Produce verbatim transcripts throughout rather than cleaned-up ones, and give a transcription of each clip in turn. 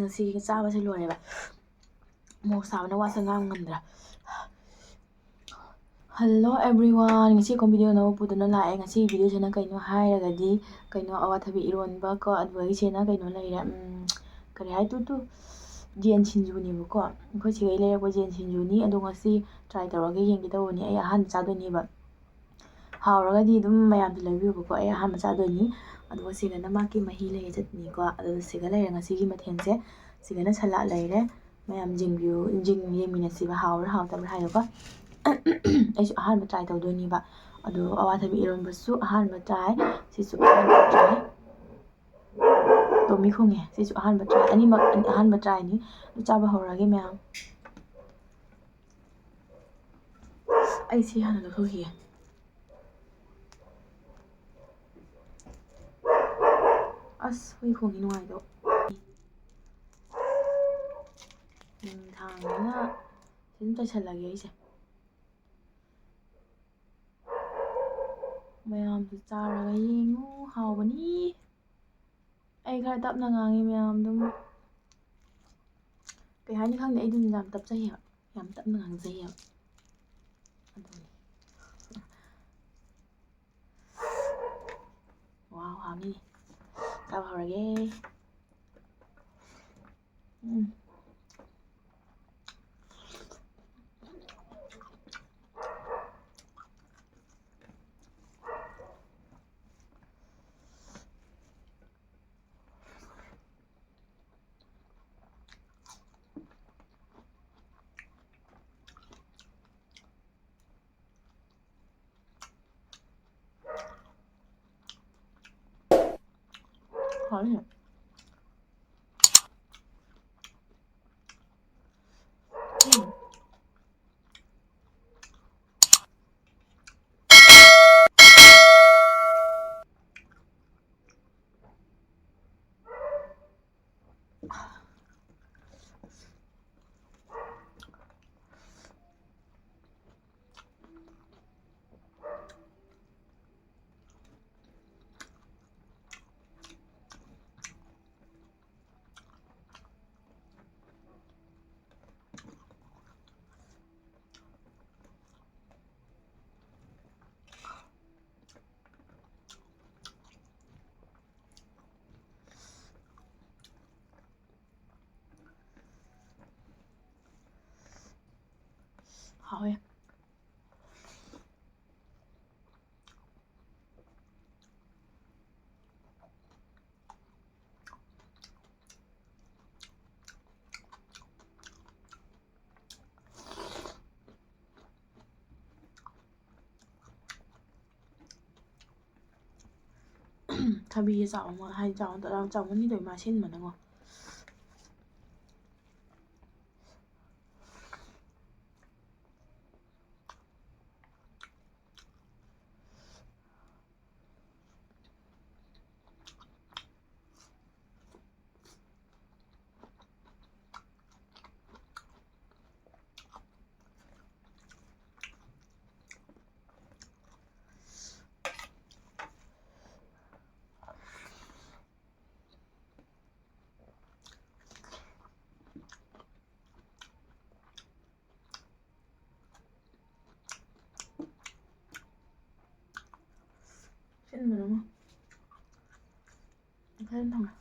ꯉꯁꯤꯒꯤ ꯆꯥꯕꯁꯦ ꯂꯣꯏꯔꯦꯕ꯫ ꯃꯣꯔꯣꯛ ꯁꯥꯕꯅ ꯋꯥꯁꯦ ꯉꯥꯡ ꯉꯝꯗ꯭ꯔꯦ꯫ Hello everyone, ꯉꯁꯤ ꯑꯩꯈꯣꯏ video ꯑꯅꯧꯕ ꯄꯨꯗꯨꯅ ꯂꯥꯛꯑꯦ꯫ ꯉꯁꯤꯒꯤ videoꯁꯤꯅ ꯀꯩꯅꯣ ꯍꯥꯏꯔꯒꯗꯤ, ꯀꯩꯅꯣ, ꯑꯋꯥꯊꯕꯤ ꯏꯔꯣꯟꯕ ꯀꯣ, ꯑꯗꯨꯒ ꯑꯩꯁꯤꯅ ꯀꯩꯅꯣ ꯂꯩꯔꯦ, ꯎꯝ, ꯀꯔꯤ ꯍꯥꯏ, ꯇꯨ, ꯇꯨ, ꯌꯦꯟ ꯁꯤꯡꯖꯨꯅꯦꯕꯀꯣ꯫ ꯑꯩꯈꯣꯏ ꯁꯤꯒꯩ ꯂꯩꯔꯛꯄ ꯌꯦꯟ ꯁꯤꯡꯖꯨꯅꯤ꯫ ꯑꯗꯣ ꯉꯁꯤ try ꯇꯧꯔꯒ ꯌꯦꯡꯒꯦ ꯇꯧꯕꯅꯤ꯫ ꯑꯩ ꯑꯍꯥꯟꯕ ꯆꯥꯗꯣꯏꯅꯦꯕ꯫ ꯍꯥꯎꯔꯒꯗꯤ ꯑꯗꯨꯝ ꯃꯌꯥꯝꯁꯨ ꯂꯩꯕꯤꯌꯨꯕꯀꯣ꯫ ꯑꯩ ꯑꯍꯥꯟꯕ ꯆꯥꯗꯣꯏꯅꯤ꯫ ꯑꯗꯨꯒ ꯁꯤꯒꯅ ꯃꯥꯒꯤ ꯃꯍꯤ ꯂꯩꯔꯦ, ꯆꯠꯅꯤꯀꯣ꯫ ꯑꯗꯨꯒ ꯁꯤꯒ ꯂꯩꯔꯦ ꯉꯁꯤꯒꯤ ꯃꯊꯦꯜꯁꯦ꯫ ꯁꯤꯒꯅ salad ꯂꯩꯔꯦ꯫ ꯃꯌꯥꯝ ꯌꯦꯡꯕꯤꯌꯨ, ꯌꯦꯡ-, ꯌꯦꯡꯃꯤꯟꯅꯁꯤꯕ, ꯍꯥꯎꯕ꯭ꯔꯥ ꯍꯥꯎꯇꯕ꯭ꯔꯥ ꯍꯥꯏꯕꯀꯣ꯫ ꯑꯩꯁꯨ ꯑꯍꯥꯟꯕ try ꯇꯧꯗꯣꯏꯅꯤꯕ꯫ ꯑꯗꯣ ꯑꯋꯥꯊꯕꯤ ꯏꯔꯣꯟꯕꯁꯨ ꯑꯍꯥꯟꯕ try꯫ ꯁꯤꯁꯨ ꯑꯍꯥꯟꯕ try꯫ ꯇꯣꯝꯕꯤ ꯈꯣꯡꯉꯦ꯫ ꯁꯤꯁꯨ ꯑꯍꯥꯟꯕ try꯫ ꯑꯅꯤꯃꯛ ꯑꯍꯥꯟꯕ tryꯅꯤ꯫ ꯑꯗꯨ ꯆꯥꯕ ꯍꯧꯔꯒꯦ ꯃꯌꯥꯝ꯫ ꯑꯩ ꯁꯤ ꯍꯥꯟꯅ ꯂꯧꯊꯣꯛꯈꯤꯒꯦ꯫ ꯑꯁ, ꯍꯨꯏ ꯈꯣꯡꯉꯤ ꯅꯨꯡꯉꯥꯏꯗꯧ꯫ ꯅꯨꯡꯗꯥꯡꯅꯤꯅ ꯁꯤ ꯑꯗꯨꯝ ꯆꯥꯏꯁꯜꯂꯒꯦ ꯑꯩꯁꯦ꯫ ꯃꯌꯥꯝꯁꯨ ꯆꯥꯔꯒ ꯌꯦꯡꯉꯨ, ꯍꯥꯎꯕꯅꯤ꯫ ꯑꯩ ꯈꯔ ꯇꯞꯅ ꯉꯥꯡꯉꯤ ꯃꯌꯥꯝ ꯑꯗꯨꯝ꯫ ꯀꯩ ꯍꯥꯏꯅꯤ ꯈꯪꯗꯦ, ꯑꯩ ꯑꯗꯨꯝ ꯌꯥꯝ ꯇꯞꯆꯩꯌꯦꯕ, ꯌꯥꯝ ꯇꯞꯅ ꯉꯥꯡꯖꯩꯌꯦꯕ꯫ ꯑꯗꯨꯅꯤ꯫ Wow, ꯍꯥꯎꯅꯤ꯫ ꯆꯥꯕ ꯍꯧꯔꯒꯦ꯫ ꯎꯝ꯫ ꯍꯥꯎꯅꯤ꯫ ꯎꯝ꯫ ꯍꯥꯎꯋꯦ꯫ ꯊꯕꯤꯁꯦ ꯆꯥꯎ ꯑꯃ ꯍꯥꯏꯗꯤ ꯆꯥꯎ ꯌꯥꯝ ꯆꯥꯎꯃꯟꯈꯤꯗꯣꯏ ꯃꯥ ꯁꯤꯟꯕꯅꯉꯣ꯫ ꯁꯤꯟꯕꯅ ꯑꯃ ꯐꯖꯅ ꯊꯝꯃꯦ꯫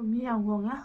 ꯃꯤ ꯌꯥꯝ ꯍꯣꯡꯉꯦ꯫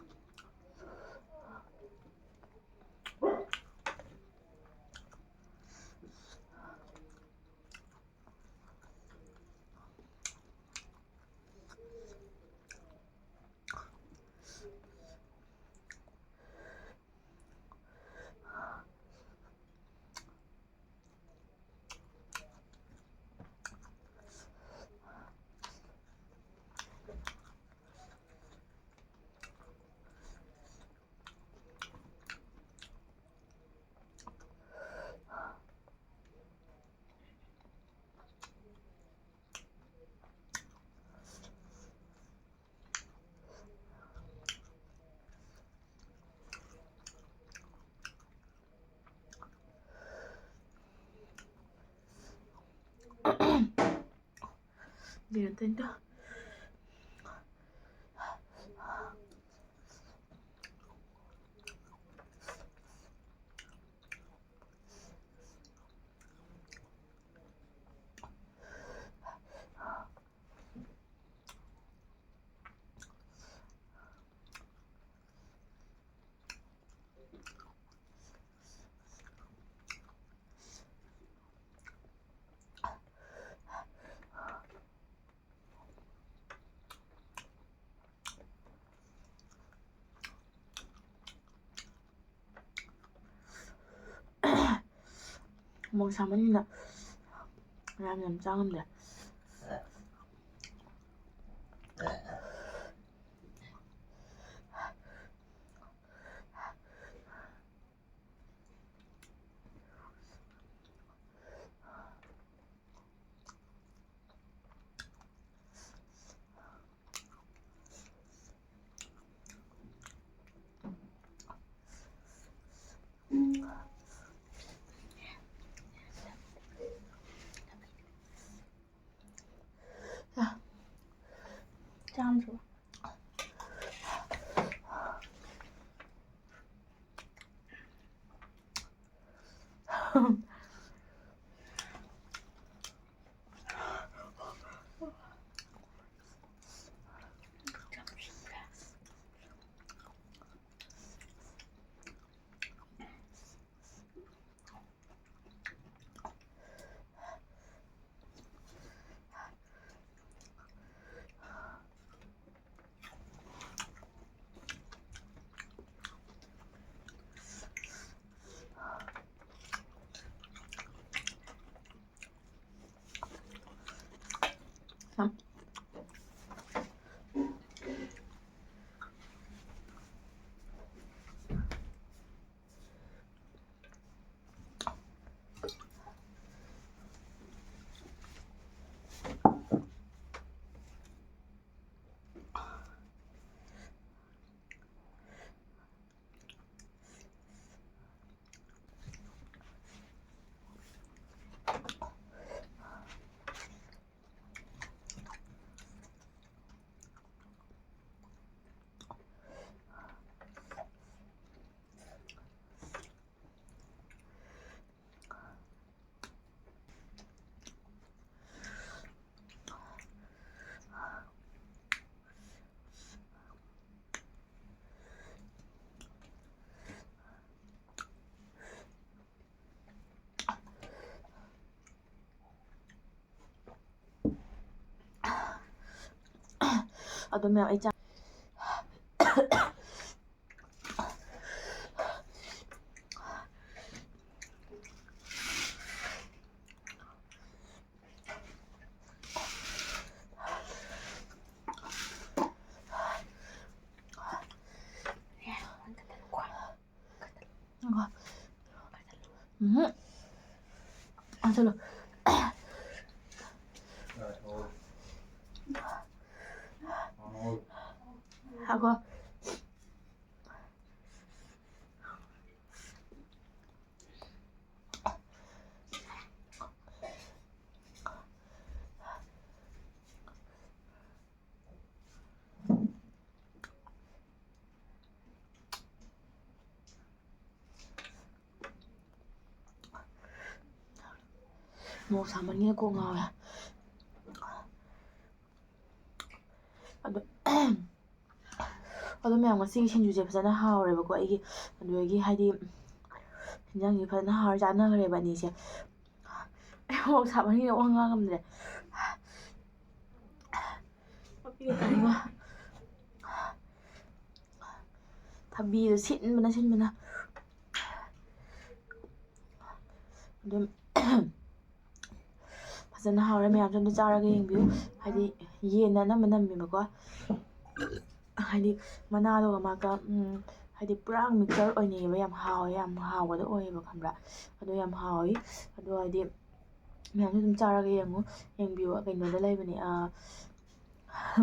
ꯃꯣꯔꯣꯛ ꯁꯥꯃꯟꯗꯅ ꯌꯥꯝ ꯌꯥꯝ ꯆꯥ ꯉꯝꯗꯦ꯫ ꯑꯗꯨ ꯃꯌꯥꯝ ꯑꯩ ꯆꯥ-, ꯎꯝꯍꯨꯝ꯫ ꯑꯥ, ꯆꯠꯂꯣ꯫ ꯉꯥꯏꯈꯣ꯫ ꯃꯣꯔꯣꯛ ꯁꯥꯃꯟꯒꯤꯗ ꯀꯣꯛ ꯉꯥꯎꯋꯦ꯫ ꯑꯗꯣ, ꯑꯗꯣ ꯃꯌꯥꯝ, ꯉꯁꯤꯒꯤ ꯁꯤꯡꯖꯨꯁꯦ ꯐꯖꯅ ꯍꯥꯎꯔꯦꯕꯀꯣ ꯑꯩꯒꯤ꯫ ꯑꯗꯨꯗꯒꯤ ꯍꯥꯏꯗꯤ ꯍꯤꯟꯖꯥꯡꯁꯦ ꯐꯖꯅ ꯍꯥꯎꯔ ꯆꯥꯟꯅꯈ꯭ꯔꯦꯕ ꯑꯅꯤꯁꯦ꯫ ꯑꯩ ꯃꯣꯔꯣꯛ ꯁꯥꯃꯟꯒꯤꯗ ꯋꯥ ꯉꯥꯡ ꯉꯝꯗ꯭ꯔꯦ꯫ ꯊꯕꯤꯗꯣ ꯁꯤꯟꯕꯅ ꯁꯤꯟꯕꯅ꯫ ꯑꯗꯨꯝ ꯐꯖꯅ ꯍꯥꯎꯔꯦ꯫ ꯃꯌꯥꯝꯁꯨ ꯑꯝꯇ ꯆꯥꯔꯒ ꯌꯦꯡꯕꯤꯌꯨ꯫ ꯍꯥꯏꯗꯤ ꯌꯦꯟꯅ ꯑꯅꯝꯕ ꯅꯝꯃꯦꯕꯀꯣ꯫ ꯍꯥꯏꯗꯤ ꯃꯅꯥꯗꯨꯒ ꯃꯥꯒ, ꯎꯝ, ꯍꯥꯏꯗꯤ ꯄꯨꯔꯥ mixture ꯑꯣꯏꯅꯩꯌꯦꯕ꯫ ꯌꯥꯝ ꯍꯥꯎꯋꯦ, ꯌꯥꯝ ꯍꯥꯎꯕꯗꯣ ꯑꯣꯏꯌꯦꯕ, ꯈꯪꯕ꯭ꯔꯥ? ꯑꯗꯣ ꯌꯥꯝ ꯍꯥꯎꯋꯤ꯫ ꯑꯗꯣ ꯍꯥꯏꯗꯤ ꯃꯌꯥꯝꯁꯨ ꯑꯗꯨꯝ ꯆꯥꯔꯒ ꯌꯦꯡꯉꯨ, ꯌꯦꯡꯕꯤꯌꯨ꯫ ꯀꯩꯅꯣꯗ ꯂꯩꯕꯅꯤ, ꯑꯥ,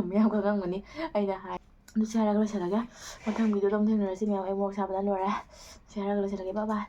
ꯃꯌꯥꯝ ꯈꯪꯉꯝꯒꯅꯤ ꯑꯩꯅ ꯍꯥꯏ꯫ ꯑꯗꯨ ꯁꯤ ꯍꯥꯏꯔꯒ ꯂꯣꯏꯁꯤꯜꯂꯒꯦ꯫ ꯃꯊꯪ video ꯗ ꯑꯃꯨꯛ ꯊꯦꯡꯅꯔꯁꯤ ꯃꯌꯥꯝ꯫ ꯑꯩ ꯃꯣꯔꯣꯛ ꯁꯥꯕꯅ ꯂꯣꯏꯔꯦ꯫ ꯁꯤ ꯍꯥꯏꯔꯒ ꯂꯣꯏꯁꯤꯜꯂꯒꯦ꯫ Bye bye꯫